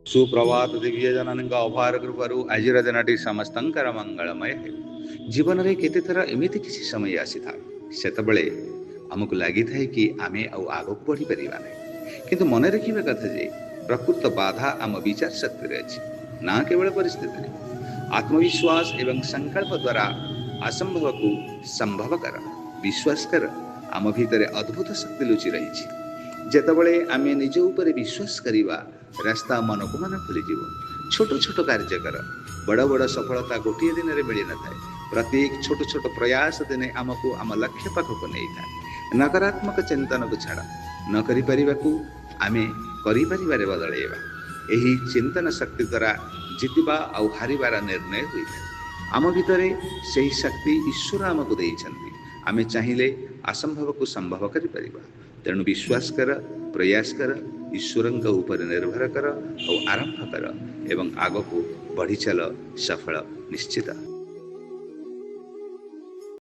ସୁପ୍ରଭାତ ଦିବ୍ୟ ଜନନୀଙ୍କ ଅପାର କୃପାରୁ ଆଜିର ଦିନଟି ସମସ୍ତଙ୍କର ମଙ୍ଗଳମୟ ହେଉ। ଜୀବନରେ କେତେଥର ଏମିତି କିଛି ସମୟ ଆସିଥାଏ, ସେତେବେଳେ ଆମକୁ ଲାଗିଥାଏ କି ଆମେ ଆଉ ଆଗକୁ ବଢ଼ିପାରିବା ନାହିଁ। କିନ୍ତୁ ମନେ ରଖିବା କଥା ଯେ ପ୍ରକୃତ ବାଧା ଆମ ବିଚାର ଶକ୍ତିରେ ଅଛି, ନା କେବଳ ପରିସ୍ଥିତିରେ। ଆତ୍ମବିଶ୍ୱାସ ଏବଂ ସଂକଳ୍ପ ଦ୍ୱାରା ଅସମ୍ଭବକୁ ସମ୍ଭବ କର। ବିଶ୍ୱାସ କର, ଆମ ଭିତରେ ଅଦ୍ଭୁତ ଶକ୍ତି ଲୁଚି ରହିଛି। ଯେତେବେଳେ ଆମେ ନିଜ ଉପରେ ବିଶ୍ୱାସ କରିବା, ରାସ୍ତା ମନକୁ ମନ ଖୋଲିଯିବ। ଛୋଟ ଛୋଟ କାର୍ଯ୍ୟ କର। ବଡ଼ ବଡ଼ ସଫଳତା ଗୋଟିଏ ଦିନରେ ମିଳିନଥାଏ। ପ୍ରତ୍ୟେକ ଛୋଟ ଛୋଟ ପ୍ରୟାସ ଦିନେ ଆମକୁ ଆମ ଲକ୍ଷ୍ୟ ପାଖକୁ ନେଇଥାଏ। ନକାରାତ୍ମକ ଚିନ୍ତନକୁ ଛାଡ଼। ନ କରିପାରିବାକୁ ଆମେ କରିପାରିବାରେ ବଦଳାଇବା। ଏହି ଚିନ୍ତନ ଶକ୍ତି ଦ୍ୱାରା ଜିତିବା ଆଉ ହାରିବାର ନିର୍ଣ୍ଣୟ ହୋଇଥାଏ। ଆମ ଭିତରେ ସେହି ଶକ୍ତି ଈଶ୍ୱର ଆମକୁ ଦେଇଛନ୍ତି। ଆମେ ଚାହିଁଲେ ଅସମ୍ଭବକୁ ସମ୍ଭବ କରିପାରିବା। ତେଣୁ ବିଶ୍ୱାସ କର, ପ୍ରୟାସ କର, ଈଶ୍ୱରଙ୍କ ଉପରେ ନିର୍ଭର କର ଆଉ ଆରମ୍ଭ କର ଏବଂ ଆଗକୁ ବଢ଼ି ଚାଲ। ସଫଳ ନିଶ୍ଚିତ।